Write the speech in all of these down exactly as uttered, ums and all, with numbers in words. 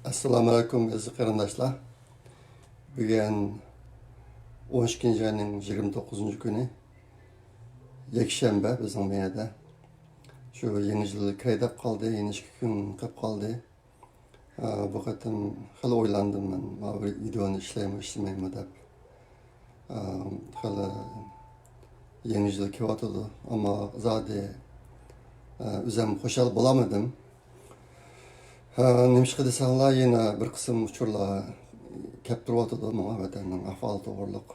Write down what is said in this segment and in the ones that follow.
ئەسسالامۇ ئەلەيكۇم، ئەزىز قېرىنداشلار. بۈگۈن ئون ئىككىنچى ئاينىڭ يىگىرمە توققۇزىنچى كۈنى، يەكشەنبە بىزنىڭ بۇ يەردە. شۇ يېڭى يىل كىرەي دەپ قالدى، يەنە ئىككى كۈن قېلىپ قالدى. ئا، بۇ قېتىم خېلى ئويلاندىم مەن، مانا بىر ۋىدېئونى ئىشلەيمۇ، ئىشلىمەيمۇ دەپ. ئا، خېلى يېڭى يىل كېلىۋاتىدۇ، ئەمما زادى، ئا، ئۆزۈم خۇشال بولالمىدىم. ھە، نېمىشقا دېسەڭلار، يەنە بىر قىسىم ئۇچۇرلار كەپ تۇرۇۋاتىدۇ ماڭا ۋەتەننىڭ ئەھۋالى توغرۇلۇق.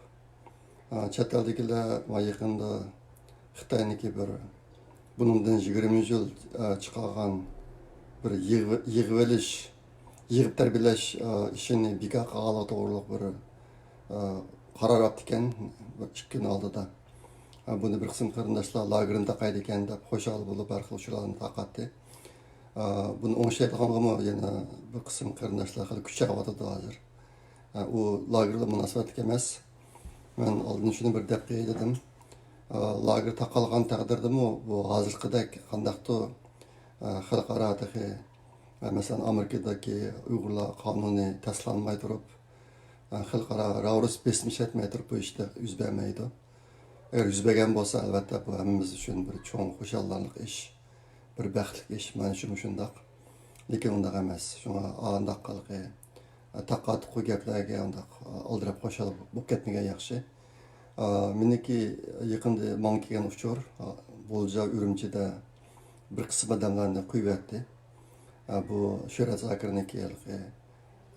ھە، چەت ئەلدىكىلەر ۋە يېقىندا خىتاينىڭكى بىر، بۇنىڭدىن يىگىرمە يىل، ھە، چىقارغان بىر يىغىۋ-، يىغىۋېلىش، يىغىپ تەربىيەلەش، ھە، ئىشىنى بىكار قىلغانلىقى توغرۇلۇق بىر، ھە، قارار ئاپتىكەن بىر ئىككى كۈن ئالدىدا. ھە، بۇنى بىر قىسىم قېرىنداشلار لاگېرنى تاقايدىكەن دەپ خۇشال بولۇپ، ھەر خىل ئۇچۇرلارنى تارقاتتى. ئا، بۇنى ئوڭشايدىغانغىمۇ يەنە بىر قىسىم قېرىنداشلار خېلى كۈچەۋاتىدۇ ھازىر. ئا، ئۇ لاگېرلار مۇناسىۋەتلىك ئەمەس. مەن ئالدىن شۇنى بىر دەپ قوياي دېدىم. ئا، لاگېر تاقالغان تەقدىردىمۇ بۇ ھازىرقىدەك قانداقتۇ، ئا، خەلقئارا تېخى، ئا، مەسىلەن، ئامېرىكىدىكى ئۇيغۇرلار قانۇنى تەستىقلانماي تۇرۇپ، ئا، خەلقئارا راۋرۇس بېسىم ئىشلەتمەي تۇرۇپ بۇ ئىش يۈز بەرمەيدۇ. ئەگەر يۈز بەرگەن بولسا، ئەلۋەتتە، بۇ ھەممىمىز ئۈچۈن بىر چوڭ خۇشاللىق ئىش، بىر بەختلىك ئىش. مانا شۇمۇ شۇنداق. لېكىن ئۇنداق ئەمەس. شۇڭا ئانداق قىلقى، تاقا-تۇقا گەپلەرگە ئۇنداق ئالدىراپ خۇشال بولۇپ كەتمىگەن ياخشى. ئا، مېنىڭكى يېقىندا ماڭا كەلگەن ئۇچۇر، ئا، غۇلجا، ئۈرۈمچىدە بىر قىسىم ئادەملەرنى قويۇۋەتتى. ئا، بۇ شۆھرەت زاكىرنىڭكى ھېلىقى،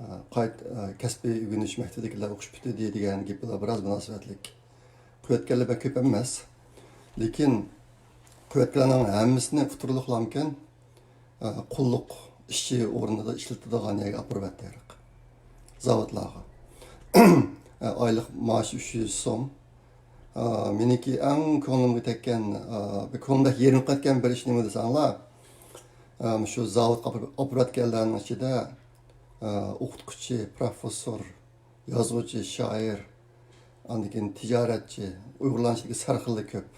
ئا، قايت-، ئا، كەسپىي ئۆگىنىش مەكتىپىدىكىلەر ئوقۇش پۈتتى دېگەن گېپىلەر بىراز مۇناسىۋەتلىك. قويۇۋەتكەنلەر بەك كۆپ ئەمەس. لېكىن قويۇۋەتكەنلەرنىڭ ھەممىسىنى ئۇتتۇرىلىق لامكەن، ئا، قۇللۇق ئىشچى ئورنىدا ئىشلىتىدىغان يەرگە ئاپىرىۋەتتى ھېلىقى. زاۋۇتلارغا. ئا، ئايلىق مائاش ئۈچ يۈز سوم. ئا، مېنىڭكى ئەڭ كۆڭلۈمگە تەگكەن، ئا، بىر كۆڭلۈمدە يېرىم قەتكەن بىر ئىش نېمە دېسەڭلار، ئا، شۇ زاۋۇتقا ئاپىرىپ-، ئاپىرىۋەتكەنلەرنىڭ ئىچىدە، ئا، ئوقۇتقۇچى، پروفېسسور، يازغۇچى، شائىر، ئاندىن كېيىن تىجارەتچى، ئۇيغۇرلارنىڭ ئىچىدىكى سەرخىللىق كۆپ.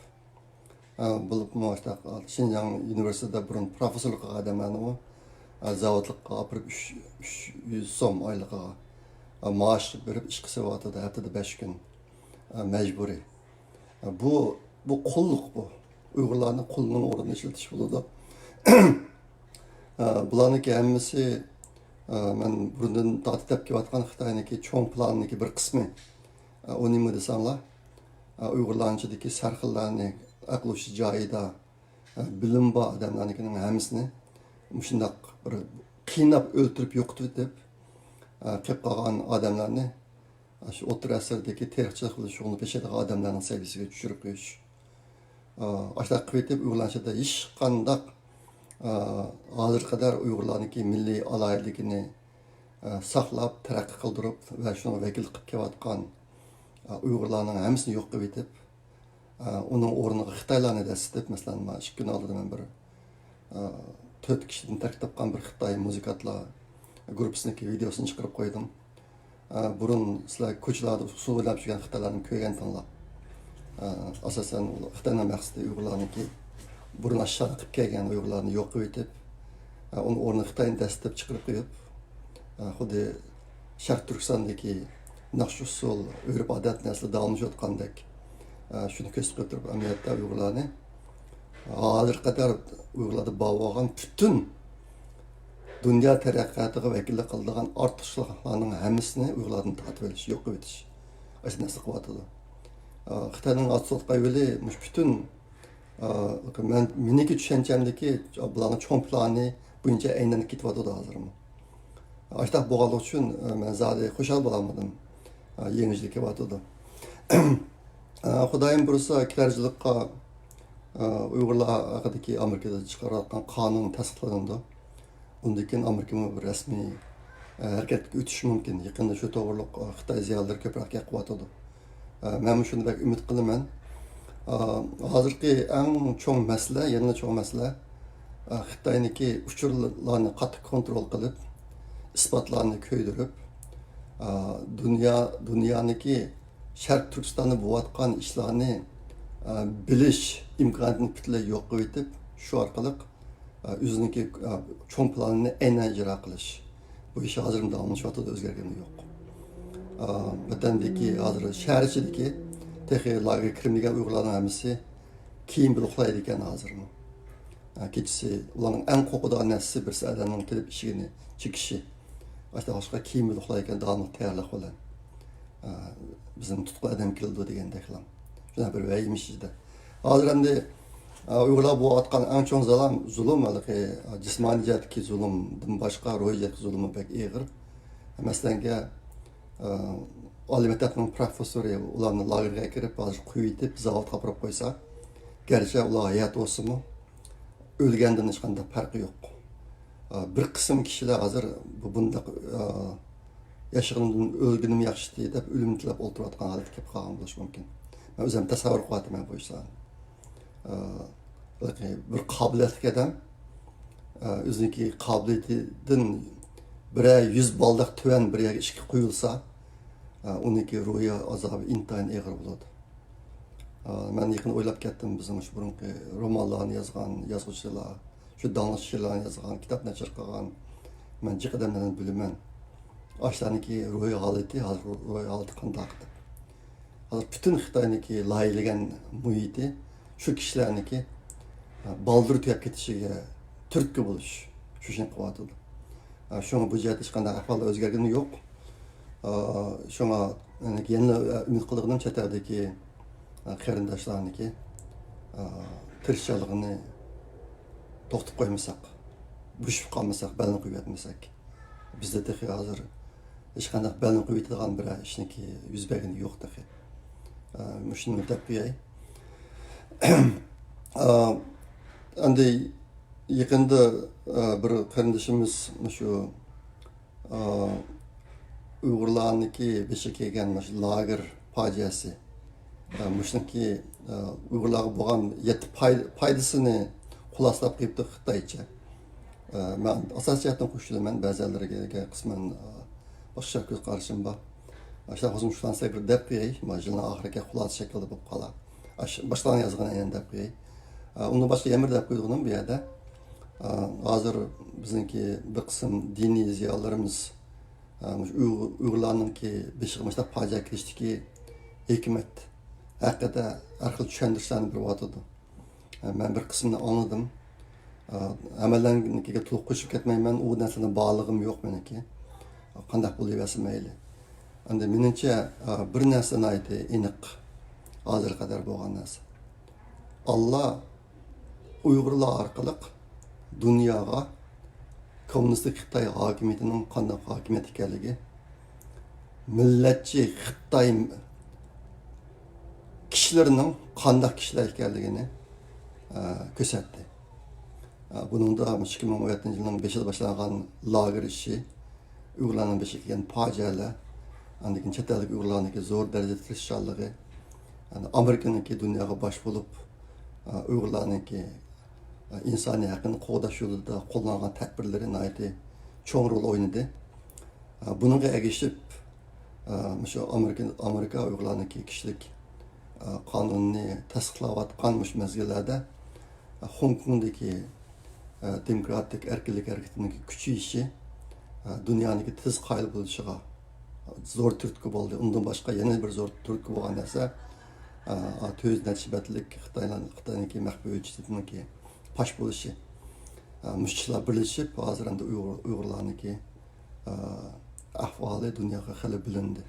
ئا، بولۇپمۇ شۇنداق شىنجاڭ ئۇنىۋېرسىتېتىدا بۇرۇن پروفېسسورلۇق قىلغان ئادەملەرنىمۇ، ئا، زاۋۇتلۇققا ئاپىرىپ ئۈچ، ئۈچ يۈز سوم ئايلىقىغا، ئا، مائاش بېرىپ ئىشقا سېلىۋاتىدۇ، ھەپتىدە بەش كۈن. ئا، مەجبۇرىي. ئا، بۇ، بۇ قۇللۇق بۇ. ئۇيغۇرلارنى قۇلنىڭ ئورنىدا ئىشلىتىش بولىدۇ. ئا، بۇلارنىڭكى ھەممىسى، ئا، مەن بۇرۇندىن تارتىپ دەپ كېلىۋاتقان خىتاينىڭكى چوڭ پىلانىنىڭكى بىر قىسمى. ئا، ئۇ نېمە دېسەڭلار، ئا، ئۇيغۇرلارنىڭ ئىچىدىكى سەرخىللارنى، ئەقلى ھوشى جايىدا، ئا، بىلىم بار ئادەملەرنىڭكىنىڭ ھەممىسىنى مۇشۇنداق بىر قىيناپ ئۆلتۈرۈپ يوقىتىۋېتىپ، ئا، قېلىپ قالغان ئادەملەرنى شۇ ئوتتۇرا ئەسىردىكى تېرىقچىلىق بىلەن شۇغۇللىنىپ ياشايدىغان ئادەملەرنىڭ سەۋىيىسىگە چۈشۈرۈپ قويۇش. ئا، ئاشۇنداق قىلىۋېتىپ، ئۇيغۇرلارنىڭ ئىچىدە ھېچقانداق، ئا، ھازىرغا قەدەر ئۇيغۇرلارنىڭكى مىللىي ئالاھىدىلىكىنى، ئا، ساقلاپ، تەرەققىي قىلدۇرۇپ ۋە شۇنىڭغا ۋەكىللىك قىلىپ كېلىۋاتقان، ئا، ئۇيغۇرلارنىڭ ھەممىسىنى يوق قىلىۋېتىپ، ئا، ئۇنىڭ ئورنىغا خىتايلارنى دەسسىتىپ، مەسىلەن، مانا ئىككى كۈن ئالدىدا مەن بىر، ئا، تۆت كىشىدىن تەركىب تاپقان بىر خىتاي مۇزىكانتلار گۇرۇپپىسىنىڭكى ۋىدېئوسىنى چىقىرىپ قويدۇم. ئا، بۇرۇن سىلەر كوچىلاردا ئۇسسۇل ئويناپ يۈرگەن خىتايلارنى كۆرگەنتىڭلار. ئا، ئاساسەن، خىتاينىڭ مەقسىتى ئۇيغۇرلارنىڭكى بۇرۇن ئاشۇلارنى قىلىپ كەلگەن ئۇيغۇرلارنى يوق قىلىۋېتىپ، ئا، ئۇنىڭ ئورنىغا خىتاينى دەسسىتىپ چىقىرىپ قويۇپ، ئا، خۇددى شەرقىي تۈركىستاندىكى ناخشا ئۇسسۇل، ئۆرپ ئادەت نەرسىلەر داۋاملىشىۋاتقاندەك، ئا، شۇنى كۆرسىتىپ قويۇپ تۇرۇپ، ئەمەلىيەتتە ئۇيغۇرلارنى، ھازىرغا قەدەر ئۇيغۇرلاردا بار بولغان پۈتۈن دۇنيا تەرەققىياتىغا ۋەكىللىك قىلىدىغان ئارتۇقچىلىقلارنىڭ ھەممىسىنى ئۇيغۇرلاردىن تارتىۋېلىش، يوق قىلىۋېتىش. ئاشۇ نەرسە قىلىۋاتىدۇ. ئا، خىتاينىڭ ئاتسوتقا يولى مۇشۇ پۈتۈن، ئا، مەن، مېنىڭكى چۈشەنچەمدىكى بۇلارنىڭ چوڭ پىلانى بويىچە ئەينەن كېتىۋاتىدۇ ھازىرمۇ. ئاشۇنداق بولغانلىقى ئۈچۈن، ئا، مەن زادى خۇشال بولالمىدىم. ئا، يېڭى يىل كېلىۋاتىدۇ. ئا، خۇدايىم بۇيرۇسا، كېلەر يىللىققا، ئا، ئۇيغۇرلار ھەققىدىكى ئامېرىكىدا چىقىرىۋاتقان قانۇن تەستىقلىنىدۇ. ئۇندىن كېيىن ئامېرىكىمۇ بىر رەسمىي، ئە، ھەرىكەتكە ئۆتۈشى مۇمكىن. يېقىندا شۇ توغرۇلۇق، ئە، خىتاي زىيالىيلىرى كۆپرەك گەپ قىلىۋاتىدۇ. ئە، مەنمۇ شۇنى بەك ئۈمىد قىلىمەن. ئە، ھازىرقى ئەڭ چوڭ مەسىلە، يەنىلا چوڭ مەسىلە، ئە، خىتاينىڭكى ئۇچۇرلارنى قاتتىق كونترول قىلىپ، ئىسپاتلارنى كۆيدۈرۈپ، ئە، دۇنيا، دۇنيانىڭكى شەرقىي تۈركىستاندا بولۇۋاتقان ئىشلارنى، ئە، بىلىش ئىمكانىيىتىنى پۈتۈنلەي يوق قىلىۋېتىپ، شۇ ئارقىلىق ئۆزىنىڭكى، ئە، چوڭ پىلانىنى ئەينەن ئىجرا قىلىش. بۇ ئىش ھازىرمۇ داۋاملىشىۋاتىدۇ، ئۆزگەرگىنى يوق. ئا، ۋەتەندىكى ھازىر شەھەر ئىچىدىكى تېخى لاگېرغا كىرمىگەن ئۇيغۇرلارنىڭ ھەممىسى كىيىم بىلەن ئۇخلايدىكەن ھازىرمۇ. ئا، كېچىسى ئۇلارنىڭ ئەڭ قورقىدىغان نەرسىسى بىرسى ئادەمنىڭ كېلىپ ئىشىكىنى چېكىشى. ئاشۇنداق باشقا كىيىم بىلەن ئۇخلايدىكەن داۋاملىق تەييارلىق بىلەن. ئا، بىزنىڭ تۇتقۇن ئادەم كېلىدۇ دېگەندەكلا. شۇنداق بىر ۋەھىمە ئىچىدە. ھازىر ئەمدى، ئا، ئۇيغۇرلار بولۇۋاتقان ئەڭ چوڭ زۇلۇم، زۇلۇم ھېلىقى، ئا، جىسمانىي جەھەتتىكى زۇلۇمدىن باشقا روھىي جەھەتتىكى زۇلۇمى بەك ئېغىر. مەسىلەنگە، ئا، ئالىي مەكتەپنىڭ پروفېسسورى ئۇلارنى لاگېرغا كىرىپ، ھازىر قويۇۋېتىپ، زاۋۇتقا ئاپىرىپ قويسا، گەرچە ئۇلار ھايات بولسىمۇ، ئۆلگەندىن ھېچقانداق پەرقى يوق. ئا، بىر قىسىم كىشىلەر ھازىر بۇ، بۇنداق، ئا، ياشىغىنىمدىن ئۆلگىنىم ياخشىتى دەپ ئۆلۈم تىلەپ ئولتۇرۇۋاتقان ھالەتكە كېلىپ قالغان بولۇشى مۇمكىن. مەن ئۆزۈم تەسەۋۋۇر قىلىۋاتىمەن بۇ ئىشلارنى. ئا، بىر قابىلىيەتلىك ئادەم، ئا، ئۆزىنىڭكى قابىلىيىتىدىن بىرەر يۈز بالداق تۆۋەن بىر يەرگە ئىشكە قويۇلسا، ئا، ئۇنىڭكى روھىي ئازابى ئىنتايىن ئېغىر بولىدۇ. ئا، مەن يېقىندا ئويلاپ كەتتىم، بىزنىڭ شۇ بۇرۇنقى رومانلارنى يازغان يازغۇچىلار، شۇ داڭلىق شېئىرلارنى يازغان، كىتاب نەشر قىلغان، مەن جىق ئادەملەرنى بىلىمەن. ئاشۇلارنىڭكى روھىي ھالىتى، ھازىر روھىي ھالىتى قانداق دەپ. ھازىر پۈتۈن خىتاينىڭكى لايىھەلىگەن مۇھىتى شۇ كىشىلەرنىڭكى، ئا، بالدۇر تۈگەپ كېتىشىگە تۈرتكە بولۇش، شۇ ئىشنى قىلىۋاتىدۇ. ئا، شۇڭا بۇ جەھەتتە ھېچقانداق ئەھۋاللار ئۆزگەرگىنى يوق. ئا، شۇڭا يەنىلا ئۈمىد قىلىدىغىنىم چەت ئەلدىكى، ئا، قېرىنداشلارنىڭكى، ئا، تىرىشچانلىقىنى توختىتىپ قويمىساق، بوشىشىپ قالمىساق، بەلنى قويۇۋەتمىسەك. بىزدە تېخى ھازىر ھېچقانداق بەلنى قويۇۋېتىدىغان بىرەر ئىشنىڭكى يۈز بەرگىنى يوق تېخى. ئا، مۇشۇنى دەپ قوياي. ئا، ئەمدى يېقىندا، ئا، بىر قېرىندىشىمىز مۇشۇ، ئا، ئۇيغۇرلارنىڭكى بېشىغا كەلگەن مۇشۇ لاگېر پاجىئەسى، ئا، مۇشۇنىڭكى، ئا، ئۇيغۇرلارغا بولغان يەتتە پاي-، پايدىسىنى خۇلاسىلاپ قويۇپتۇ خىتايچە. ئا، مەن ئاساسىي جەھەتتىن قوشۇلىمەن، بەزىلىرىگە قىسمەن، ئا، باشقىچە كۆز قارىشىم بار. ئاشۇنداق بولسىمۇ شۇلارنى سەل بىر دەپ قوياي، مانا يىلنىڭ ئاخىرىغا خۇلاسە شەكلىدە بولۇپ قالار. ئاش-، باشقىلارنىڭ يازغىنىنى يەنە دەپ قوياي. ئا، ئۇندىن باشقا يەنە بىر دەپ قويىدىغىنىم بۇ يەردە. ئا، ھازىر بىزنىڭكى بىر قىسىم دىنىي زىيالىيلىرىمىز، ئا، مۇشۇ ئۇيغۇر-، ئۇيغۇرلارنىڭكى بېشىغا مۇشۇنداق پاجىئە كېلىشتىكى ھېكمەت ھەققىدە ھەر خىل چۈشەندۈرۈشلەرنى بېرىۋاتىدۇ. ئا، مەن بىر قىسمىنى ئاڭلىدىم. ئا، ھەممىلەرنىڭكىگە تولۇق قوشۇپ كەتمەيمەن، ئۇ نەرسىنى بارلىقىم يوق مېنىڭكى. قانداق بولۇۋەرسە مەيلى. ئەمدى مېنىڭچە، ئا، بىر نەرسە ناھايىتى ئېنىق، ھازىرغا قەدەر بولغان نەرسە. ئاللا ئۇيغۇرلار ئارقىلىق دۇنياغا كوممۇنىستىك خىتاي ھاكىمىيىتىنىڭ قانداق ھاكىمىيەت ئىكەنلىكى، مىللەتچى خىتاي كىشىلىرىنىڭ قانداق كىشىلەر ئىكەنلىكىنى، ئە، كۆرسەتتى. ئە، بۇنىڭدا ئىككى مىڭ ئون يەتتىنچى يىلنىڭ بېشىدا باشلانغان لاگېر ئىشى، ئۇيغۇرلارنىڭ بېشىغا كەلگەن پاجىئەلەر، ئاندىن كېيىن چەت ئەلدىكى ئۇيغۇرلارنىڭكى زور دەرىجىدە تىرىشچانلىقى، ئەنە، ئامېرىكىنىڭكى دۇنياغا باش بولۇپ، ئە، ئۇيغۇرلارنىڭكى، ئە، ئىنسانىي ھەققىنى قوغداش يولىدا قوللانغان تەدبىرلىرى ناھايىتى چوڭ رول ئوينىدى. ئە، بۇنىڭغا ئەگىشىپ، ئە، مۇشۇ ئامېرىكا، ئامېرىكا ئۇيغۇرلارنىڭكى كىشىلىك، ئە، قانۇنىنى تەستىقلاۋاتقان مۇشۇ مەزگىللەردە، ئە، خوڭكوڭدىكى، ئە، دېموكراتىك ئەركىنلىك ھەرىكىتىنىڭكى كۈچىيىشى، ئە، دۇنيانىڭكى تېز قايىل بولۇشىغا زور تۈرتكە بولدى. ئۇندىن باشقا يەنە بىر زور تۈرتكە بولغان نەرسە، ئە، تۆت يۈز نەچچە بەتلىك خىتايلار-، خىتاينىڭكى مەخپىي ھۆججىتىنىڭكى پاش بولۇشى. ئە، مۇشۇ ئىشلار بىرلىشىپ، ھازىر ئەمدى ئۇيغۇر-، ئۇيغۇرلارنىڭكى، ئە، ئەھۋالى دۇنياغا خېلى بىلىندى.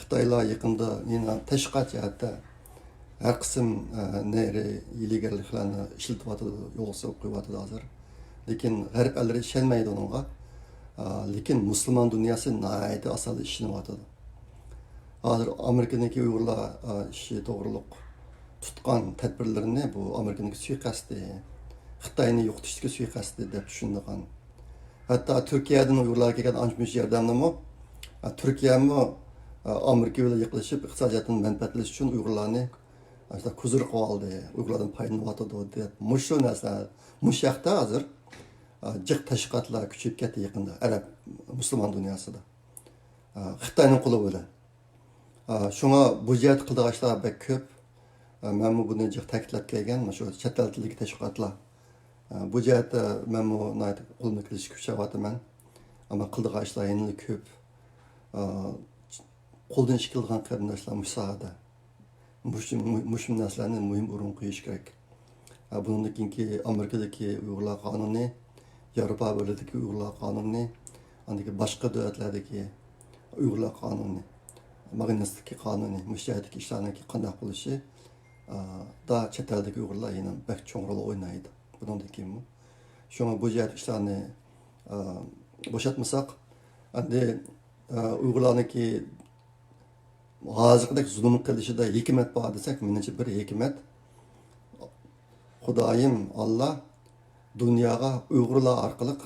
خىتايلار يېقىندا يەنە تەشۋىقات جەھەتتە ھەر قىسىم، ئە، نەيرە ھىيلىگەرلىكلەرنى ئىشلىتىۋاتىدۇ، يولغا سېلىپ قويۇۋاتىدۇ ھازىر. لېكىن غەرب ئەللىرى ئىشەنمەيدۇ ئۇنىڭغا. ئە، لېكىن مۇسۇلمان دۇنياسى ناھايىتى ئاسانلا ئىشىنىۋاتىدۇ. ھازىر ئامېرىكىنىڭكى ئۇيغۇرلار، ئە، ئىشى توغرۇلۇق تۇتقان تەدبىرلىرىنى بۇ ئامېرىكىنىڭكى سۇيىقەستى، خىتاينى يوقىتىشتىكى سۇيىقەستى دەپ چۈشىنىدىغان. ھەتتا تۈركىيەدىن ئۇيغۇرلارغا كەلگەن ئانچە-مۇنچە ياردەمنىمۇ، ئە، تۈركىيەمۇ، ئە، ئامېرىكا بىلەن يېقىنلىشىپ، ئىقتىسادىي جەھەتتىن مەنپەئەتلىنىش ئۈچۈن ئۇيغۇرلارنى، ئە، شۇنداق كۇزۇر قىلىۋالدى، ئۇيغۇرلاردىن پايدىلىنىۋاتىدۇ دەپ، مۇشۇ نەرسە، مۇشۇ ھەقتە ھازىر، ئە، جىق تەشۋىقاتلار كۈچىيىپ كەتتى يېقىندا ئەرەب مۇسۇلمان دۇنياسىدا. ئە، خىتاينىڭ قولى بىلەن. ئا، شۇڭا بۇ جەھەتتە قىلىدىغان ئىشلار بەك كۆپ. ئا، مەنمۇ بۇنى جىق تەكىتلەپ كەلگەن، مۇشۇ چەت ئەل تىلىدىكى تەشۋىقاتلار. ئا، بۇ جەھەتتە مەنمۇ ناھايىتى قولۇمدىن كېلىشىچە كۈچەۋاتىمەن. ئەمما قىلىدىغان ئىشلار يەنىلا كۆپ. ئا، قولدىن ئىش كېلىدىغان قېرىنداشلار مۇشۇ ساھەدە. مۇشۇ، مۇ-، مۇشۇ نەرسىلەرنى مۇھىم ئورۇنغا قويۇش كېرەك. ئا، بۇنىڭدىن كېيىنكى ئامېرىكىدىكى ئۇيغۇرلار قانۇنى، ياۋروپا بىرلىكىدىكى ئۇيغۇرلار قانۇنى، ئاندىن كېيىن باشقا دۆلەتلەردىكى ئۇيغۇرلار قانۇنى، ماگنىتسكىي قانۇنى، مۇشۇ جەھەتتىكى ئىشلارنىڭكى قانداق بولۇشى، ئا، دا چەت ئەلدىكى ئۇيغۇرلار يەنە بەك چوڭ رول ئوينايدۇ بۇنىڭدىن كېيىنمۇ. شۇڭا بۇ جەھەتتىكى ئىشلارنى، ئا، بوشاتمىساق، ئەمدى، ئا، ئۇيغۇرلارنىڭكى ھازىرقىدەك زۇلۇم قىلىشىدا ھېكمەت بار دېسەك، مېنىڭچە بىر ھېكمەت، خۇدايىم ئاللا دۇنياغا ئۇيغۇرلار ئارقىلىق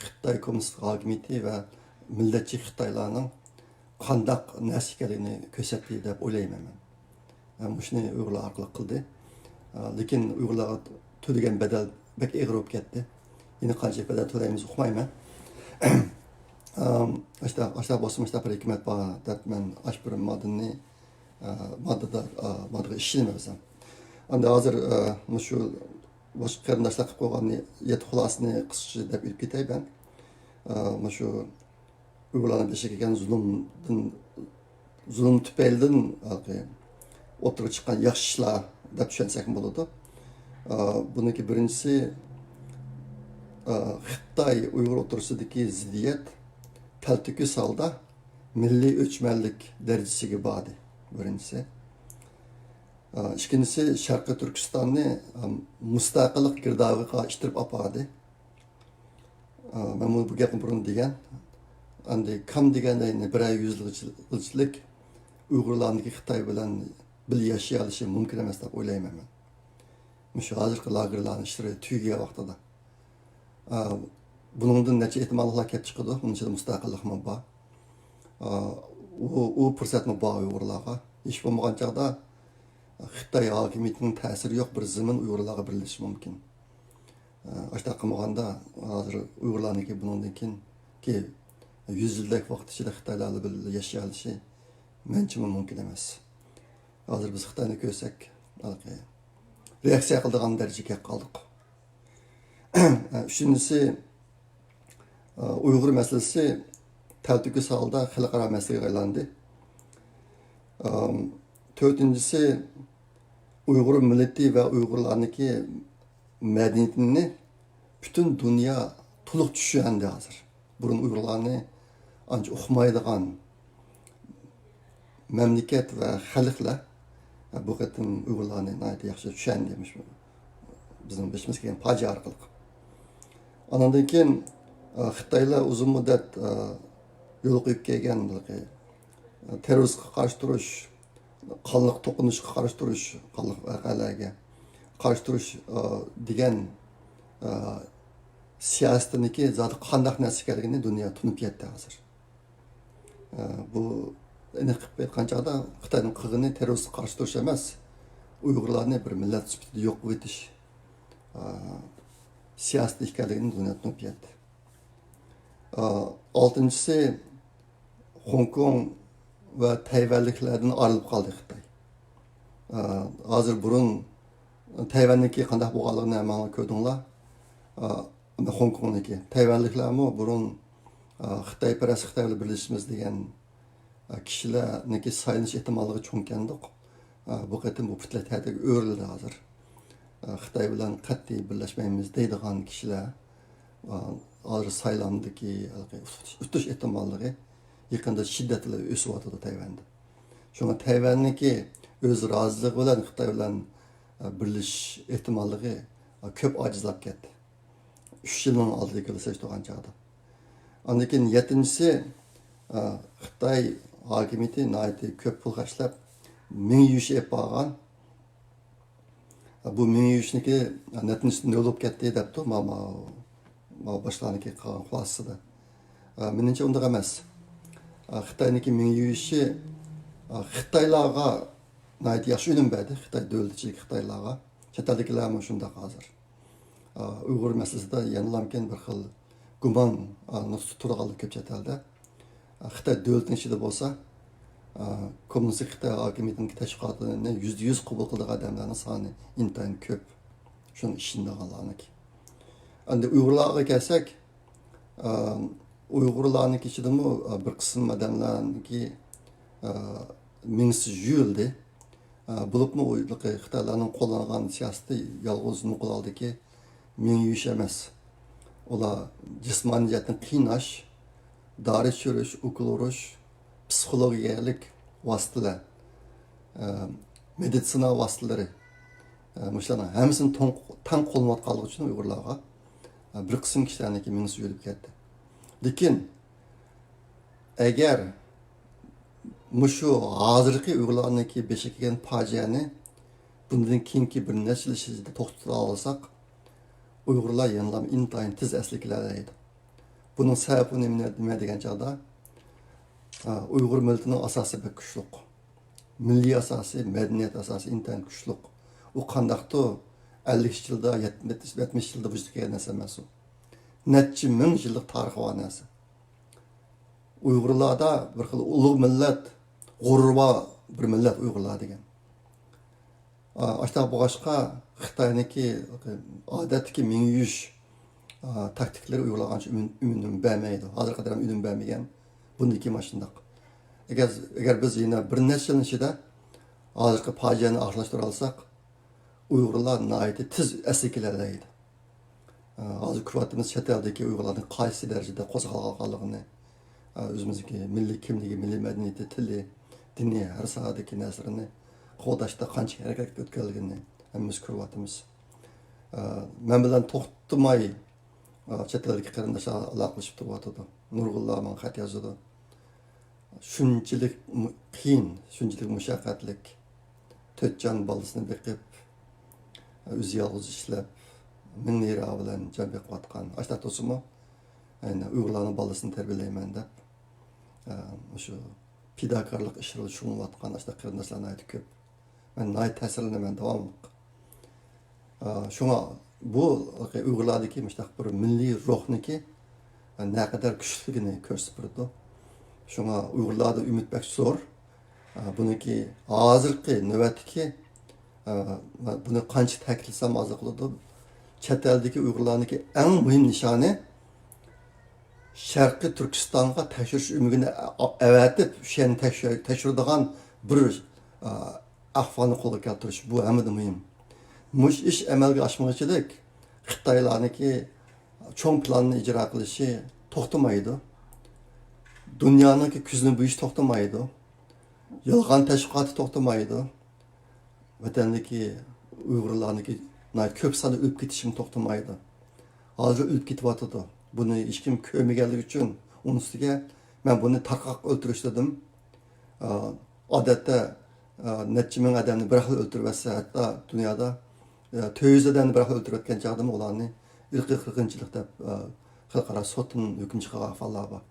خىتاي كوممۇنىست ھاكىمىيىتى ۋە مىللەتچى خىتايلارنىڭ قانداق نەرسە ئىكەنلىكىنى كۆرسەتتى دەپ ئويلايمەن مەن. ھە، مۇشۇنى ئۇيغۇرلار ئارقىلىق قىلدى. ھە، لېكىن ئۇيغۇرلارغا تۆلىگەن بەدەل بەك ئېغىر بولۇپ كەتتى. يەنە قانچە بەدەل تۆلەيمىز ئۇقمايمەن. ئاشتا، ئاشتا بولسىمۇ ئاشتا بىر ھېكمەت بار دەپ مەن ئاش بىر ماددىنى، ئا، ماددىدا، ئا، ماددىغا ئىشىنىمەن ئۆزۈم. ئەمدى ھازىر، ئا، مۇشۇ باشقا قېرىنداشلار قىلىپ قويغان يەتتە خۇلاسىنى قىسقىچە دەپ ئۆتۈپ كېتەي مەن. ئا، مۇشۇ ئۇيغۇرلارنىڭ بېشىغا كەلگەن زۇلۇمدىن، زۇلۇم تۈپەيلىدىن ھېلىقى ئوتتۇرىغا چىققان ياخشى ئىشلار دەپ چۈشەنسەكمۇ بولىدۇ. ئا، بۇنىڭكى بىرىنچىسى، ئا، خىتاي ئۇيغۇر ئوتتۇرىسىدىكى زىددىيەت تەلتۆكۈس ھالدا مىللىي ئۆچمەنلىك دەرىجىسىگە باردى، بىرىنچىسى. ئا، ئىككىنچىسى، شەرقىي تۈركىستاننى، ئا، مۇستەقىللىق گىردابىغا ئىتتىرىپ ئاپاردى. ئا، مەنمۇ بۇ گەپنى بۇرۇن دېگەن. ئەمدى كام دېگەندە يەنە بىرەر يۈز يىلغىچىلىك ئۇيغۇرلارنىڭكى خىتاي بىلەن بىللە ياشىيالىشى مۇمكىن ئەمەس دەپ ئويلايمەن مەن. مۇشۇ ھازىرقى لاگېرلارنىڭ ئىشلىرى تۈگىگەن ۋاقتىدا. ئا، بۇنىڭدىن نەچچە ئېھتىماللىقلار كېلىپ چىقىدۇ. ئۇنىڭ ئىچىدە مۇستەقىللىقمۇ بار. ئا، ئۇ، ئۇ پۇرسەتمۇ بار ئۇيغۇرلارغا. ھېچ بولمىغان چاغدا خىتاي ھاكىمىيىتىنىڭ تەسىرى يوق بىر زېمىن ئۇيغۇرلارغا بېرىلىشى مۇمكىن. ئا، ئاشۇنداق قىلمىغاندا، ھازىر ئۇيغۇرلارنىڭكى بۇنىڭدىن كېيىنكى يۈز يىلدەك ۋاقىت ئىچىدە خىتايلار بىلەن ياشىيالىشى مەنچىمۇ مۇمكىن ئەمەس. ھازىر بىز خىتاينى كۆرسەك، ھېلىقى رېئاكسىيە قىلىدىغان دەرىجىگە كەپ قالدۇق. ئۈچىنچىسى، ئۇيغۇر مەسىلىسى تەلتۆكۈس ھالدا خەلقئارا مەسىلىگە ئايلاندى. تۆتىنچىسى، ئۇيغۇر مىللىتى ۋە ئۇيغۇرلارنىڭكى مەدەنىيىتىنى پۈتۈن دۇنيا تولۇق چۈشەندى ھازىر. بۇرۇن ئۇيغۇرلارنى ئانچە ئۇقمايدىغان مەملىكەت ۋە خەلقلەر بۇ قېتىم ئۇيغۇرلارنى ناھايىتى ياخشى چۈشەندى، مۇشۇ بىزنىڭ بېشىمىزغا كەلگەن پاجىئە ئارقىلىق. ئاندىن كېيىن، ئە، خىتايلار ئۇزۇن مۇددەت، ئە، يولغا قويۇپ كەلگەن، ئە، تېررورىزمغا قارشى تۇرۇش، قانلىق توقۇنۇشقا قارشى تۇرۇش، قانلىق ۋەقەلەرگە قارشى تۇرۇش، ئە، دېگەن، ئە، سىياسىتىنىڭكى زادى قانداق نەرسە ئىكەنلىكىنى دۇنيا تونۇپ يەتتى ھازىر. ئە، بۇ ئېنىق قىلىپ ئېيتقان چاغدا خىتاينىڭ قىلغىنى تېررورىستقا قارشى تۇرۇش ئەمەس، ئۇيغۇرلارنى بىر مىللەت سۈپىتىدە يوق قىلىۋېتىش، ئە، سىياسىتى ئىكەنلىكىنى دۇنيا تونۇپ يەتتى. ئە، ئالتىنچىسى، خوڭكوڭ ۋە تەيۋەنلىكلەردىن ئايرىلىپ قالدى خىتاي. ئە، ھازىر بۇرۇن تەيۋەننىڭكى قانداق بولغانلىقىنى ھەممىڭلار كۆردۈڭلار. ئە، ئەمدى خوڭكوڭنىڭكى. تەيۋەنلىكلەرمۇ بۇرۇن، ئە، خىتايپەرەس، خىتاي بىلەن بىرلىشىمىز دېگەن، ئە، كىشىلەرنىڭكى سايلىنىش ئېھتىماللىقى چوڭكەندۇق. ئە، بۇ قېتىم بۇ پۈتۈنلەي تەتۈرگە ئۆرۈلدى ھازىر. ئە، خىتاي بىلەن قەتئىي بىرلەشمەيمىز دەيدىغان كىشىلەر، ئە، ھازىر سايلاندىكى ھېلىقى ئۇتۇش ئېھتىماللىقى يېقىندا شىددەت بىلەن ئۆسۈۋاتىدۇ تەيۋەندە. شۇڭا تەيۋەننىڭكى ئۆز رازىلىقى بىلەن خىتاي بىلەن، ئە، بىرلىشىش ئېھتىماللىقى، ئە، كۆپ ئاجىزلاپ كەتتى. ئۈچ يىلنىڭ ئالدىدىكىگە سېلىشتۇرغان چاغدا. ئاندىن كېيىن يەتتىنچىسى، ئە، خىتاي ھاكىمىيىتى ناھايىتى كۆپ پۇل خەجلەپ مىڭ يۈشى ئېلىپ بارغان. بۇ مىڭ يۈشنىكى نەتىجىسى نۆل بولۇپ كەتتى دەپتۇ، ما، ما، ما باشقىلارنىڭكى قىلغان خۇلاسىسىدا. ئە، مېنىڭچە ئۇنداق ئەمەس. ئە، خىتاينىڭكى مىڭ يۈشى، ئە، خىتايلارغا ناھايىتى ياخشى ئۈنۈم بەردى، خىتاي دۆلىتى ئىچىدىكى خىتايلارغا. چەت ئەلدىكىلەرمۇ شۇنداق ھازىر. ئە، ئۇيغۇر مەسىلىسىدە يەنىلامكىن بىر خىل گۇمان، ئە، نۇقتىسى تۇرىدىغانلىقى كۆپ چەت ئەلدە. ئە، خىتاي دۆلىتىنىڭ ئىچىدە بولسا، ئە، كوممۇنىستىك خىتاي ھاكىمىيىتىنىڭ تەشۋىقاتىنى يۈزدە يۈز قوبۇل قىلىدىغان ئادەملەرنىڭ سانى ئىنتايىن كۆپ. شۇنىڭغا ئىشىنىدىغانلارنىڭكى. ئەمدى ئۇيغۇرلارغا كەلسەك، ئە، ئۇيغۇرلارنىڭ ئىچىدىمۇ، ئە، بىر قىسىم ئادەملەرنىڭكى، ئە، مېڭىسى يۇيۇلدى. ئە، بولۇپمۇ ئۇ خىتايلارنىڭ قوللانغان سىياسىتى يالغۇز نوقۇل ھالدىكى مېڭە يۇيۇش ئەمەس. ئۇلار جىسمانىي جەھەتتىن قىيناش، دارى چۈشۈرۈش، ئوكۇل ئۇرۇش، پسىخولوگىيەلىك ۋاسىتىلەر، ئە، مېدىتسىنا ۋاسىتىلىرى، ئە، مۇشۇلارنىڭ ھەممىسىنى توڭ-، تەڭ قوللىنىۋاتقانلىقى ئۈچۈن ئۇيغۇرلارغا، ئە، بىر قىسىم كىشىلەرنىڭكى مېڭىسى يۇيۇلۇپ كەتتى. لېكىن ئەگەر مۇشۇ ھازىرقى ئۇيغۇرلارنىڭكى بېشىغا كەلگەن پاجىئەنى بۇندىن كېيىنكى بىر نەچچە يىل ئىچىدە توختىتالىساق، ئۇيغۇرلار يەنىلا ئىنتايىن تېز ئەسلىگە كېلەلەيدۇ. بۇنىڭ سەۋەبى نېمە، نېمە دېگەن چاغدا، ئۇيغۇر مىللىتىنىڭ ئاساسى بەك كۈچلۈك. مىللىي ئاساسى، مەدەنىيەت ئاساسى ئىنتايىن كۈچلۈك. ئۇ قانداقتۇ ئەللىك يىلدا، يەتمىش يىلدا ۋۇجۇدقا كەلگەن نەرسە ئەمەس ئۇ. نەچچە مىڭ يىللىق تارىخى بار نەرسە. ئۇيغۇرلاردا بىر خىل ئۇلۇغ مىللەت، غۇرۇرى بار بىر مىللەت ئۇيغۇرلار دېگەن. ئا، ئاشۇنداق بولغاچقا، خىتاينىڭكى ئادەتتىكى مېڭە يۇيۇش، ئا، تاكتىكىلىرى ئۇيغۇرلارغا ئانچە ئۈن-، ئۈنۈم بەرمەيدۇ. ھازىرغا قەدەر ئۈنۈم بەرمىگەن. بۇندىن كېيىن مانا شۇنداق. ئەگەر، ئەگەر بىز يەنە بىر نەچچە يىلنىڭ ئىچىدە ھازىرقى پاجىئەنى ئاخىرلاشتۇرالىساق، ئۇيغۇرلار ناھايىتى تېز ئەسلىگە كېلەلەيدۇ. ھازىر كۆرۈۋاتىمىز، چەت ئەلدىكى ئۇيغۇرلارنىڭ قايسى دەرىجىدە قوزغالغانلىقىنى، ئۆزىمىزنىڭكى مىللىي كىملىكى، مىللىي مەدەنىيىتى، تىلى، دىنى، ھەر ساھەدىكى نەرسىلىرىنى قوغداشتا قانچە ھەرىكەت ئۆتكەنلىكىنى ھەممىمىز كۆرۈۋاتىمىز. مەن بىلەن توختىماي چەت ئەلدىكى قېرىنداشلار ئالاقىلىشىپ تۇرۇۋاتىدۇ. نۇرغۇنلار ماڭا خەت يازىدۇ. شۇنچىلىك مۇ-، قىيىن، شۇنچىلىك مۇشەققەتلىك، تۆت جان بالىسىنى بېقىپ، ئۆزى يالغۇز ئىشلەپ، مىڭ لىرا بىلەن جان بېقىۋاتقان، ئاشۇنداق تۇرسىمۇ، يەنە ئۇيغۇرلارنىڭ بالىسىنى تەربىيەلەيمەن دەپ، ئە، مۇشۇ پىداكارلىق ئىشلىرىدا شۇغۇللىنىۋاتقان ئاشۇنداق قېرىنداشلار ناھايىتى كۆپ. مەن ناھايىتى تەسىرلىنىمەن داۋاملىق. ئە، شۇڭا بۇ ئۇيغۇرلاردىكى مۇشۇنداق بىر مىللىي روھنىكى، ئە، نەقەدەر كۈچلۈكلۈكىنى كۆرسىتىپ بېرىدۇ. شۇڭا ئۇيغۇرلاردا ئۈمىد بەك زور. ئە، بۇنىڭكى ھازىرقى نۆۋەتتىكى، ئە، بۇنى قانچە تەكىتلىسەم ئازلىق بولىدۇ. چەت ئەلدىكى ئۇيغۇرلارنىڭكى ئەڭ مۇھىم نىشانى شەرقىي تۈركىستانغا تەكشۈرۈش ئۆمىكىنى ئەۋەتىپ، شۇ يەرنى تەكشۈر-، تەكشۈرىدىغان بىر، ئە، ئەھۋالنى قولغا كەلتۈرۈش، بۇ ھەممىدىن مۇھىم. مۇشۇ ئىش ئەمەلگە ئاشمىغۇچىلىك خىتايلارنىڭكى چوڭ پىلاننى ئىجرا قىلىشى توختىمايدۇ. دۇنيانىڭكى كۆزىنى بويىشى توختىمايدۇ. يالغان تەشۋىقاتى توختىمايدۇ. ۋەتەندىكى ئۇيغۇرلارنىڭكى ناھايىتى كۆپ ساندا ئۆلۈپ كېتىشىمۇ توختىمايدۇ. ھازىر ئۆلۈپ كېتىۋاتىدۇ. بۇنى ھېچكىم كۆرمىگەنلىكى ئۈچۈن ئۇنىڭ ئۈستىگە مەن بۇنى تارقاق ئۆلتۈرۈش دېدىم. ئا، ئادەتتە، ئا، نەچچە مىڭ ئادەمنى بىر خىل ئۆلتۈرۈۋەتسە، ھەتتا دۇنيادا، ئا، تۆت يۈز ئادەمنى بىر خىل ئۆلتۈرۈۋەتكەن چاغدىمۇ ئۇلارنى ئىرقىي قىرغىنچىلىق دەپ، ئا، خەلقئارا سوتتىن ھۆكۈم چىقارغان ئەھۋاللار بار.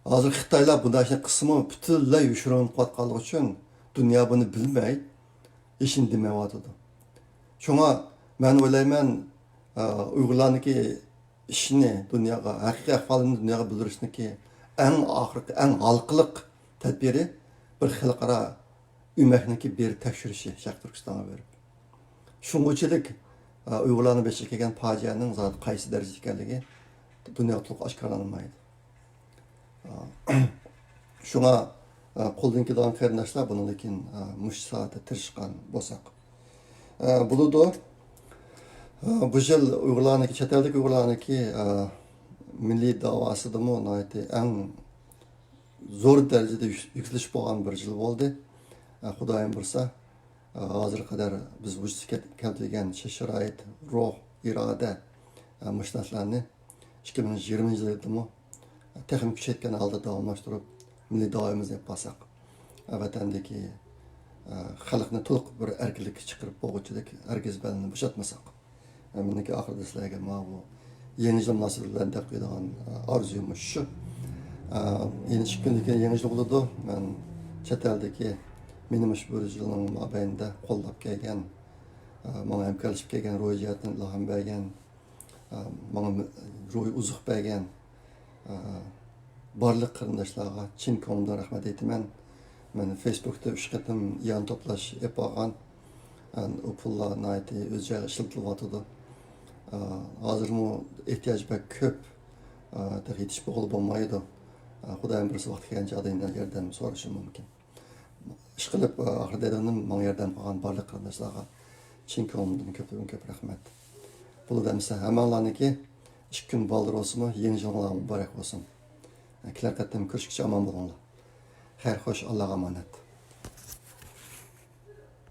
ھازىر خىتايلار بۇنداق ئىشنى قىلسىمۇ، پۈتۈنلەي يوشۇرۇنۇپ قېلىۋاتقانلىقى ئۈچۈن دۇنيا بۇنى بىلمەي، ھېچنېمە دېمەيۋاتىدۇ. شۇڭا مەن ئويلايمەن، ئە، ئۇيغۇرلارنىڭكى ئىشىنى دۇنياغا، ھەقىقىي ئەھۋالىنى دۇنياغا بىلدۈرۈشنىڭكى ئەڭ ئاخىرقى، ئەڭ ھالقىلىق تەدبىرى بىر خەلقئارا ئۆمەكنىڭكى بېرىپ تەكشۈرۈشى، شەرقىي تۈركىستانغا بېرىپ. شۇڭغۇچىلىك، ئە، ئۇيغۇرلارنىڭ بېشىغا كەلگەن پاجىئەنىڭ زادى قايسى دەرىجىدە ئىكەنلىكى دۇنياغا تولۇق ئاشكارىلانمايدۇ. شۇڭا، قولدىن كېلىدىغان قېرىنداشلار بۇنىڭدىن كېيىن مۇشۇ ساھەدە تىرىشقان بولساق بولىدۇ. بۇ يىل ئۇيغۇرلارنىڭكى، چەت ئەلدىكى ئۇيغۇرلارنىڭكى مىللىي داۋاسىدىمۇ ناھايىتى ئەڭ زور دەرىجىدە يۈك-، يۈكسىلىش بولغان بىر يىل بولدى. خۇدايىم بۇيرۇسا، ھازىرغا قەدەر بىز ۋۇجۇدقا كەلتۈرگەن شارائىت، روھ، ئىرادە، مۇشۇ نەرسىلەرنى ئىككى مىڭ يىگىرمىنچى يىلدىمۇ تېخىمۇ كۈچەيتكەن ھالدا داۋاملاشتۇرۇپ، مىللىي داۋامىمىزنى ئېلىپ بارساق، ۋەتەندىكى، ئە، خەلقنى تولۇق بىر ئەركىنلىككە چىقىرىپ بولغۇچىدەك ھەرگىز بەلنى بوشاتمىساق. ئە، مېنىڭكى ئاخىرىدا سىلەرگە ماۋۇ يېڭى يىل مۇناسىۋىتى بىلەن دەپ قويىدىغان، ئە، ئارزۇيۇم مۇشۇ. ئە، يەنە ئىككى كۈندىن كېيىن يېڭى يىل بولىدۇ. مەن چەت ئەلدىكى مېنى مۇشۇ بىر يىلنىڭ مابەينىدە قوللاپ كەلگەن، ئە، ماڭا ھەمكارلىشىپ كەلگەن، روھىي جەھەتتىن ئىلھام بەرگەن، ئە، ماڭا روھىي ئوزۇق بەرگەن، ئە، بارلىق قېرىنداشلارغا چىن كۆڭلۈمدىن رەھمەت ئېيتىمەن. مەن فېيسبۇكتا ئۈچ قېتىم ئىئانە توپلاش ئېلىپ بارغان. ئە، ئۇ پۇللار ناھايىتى ئۆز جايىغا ئىشلىتىلىۋاتىدۇ. ئە، ھازىرمۇ ئېھتىياج بەك كۆپ. ئا، تېخى يېتىشىپ بولغىلى بولمايدۇ. ئا، خۇدايىم بۇيرۇسا ۋاقتى كەلگەنچە ئادەمدىن ياردەم سورىشىم مۇمكىن. ئىشقىلىپ، ئا، ئاخىرىدا دېگىنىم، ماڭا ياردەم قىلغان بارلىق قېرىنداشلارغا چىن كۆڭلۈمدىن كۆپتىن كۆپ رەھمەت. بولىدۇ ئەمىسە، ھەممىڭلارنىڭكى ئىككى كۈن بالدۇر بولسىنمۇ، يېڭى يىلىڭلار مۇبارەك بولسۇن. كېلەر قېتىم كۆرۈشكىچە ئامان بولۇڭلار. خەير خوش، ئاللاغا ئامانەت.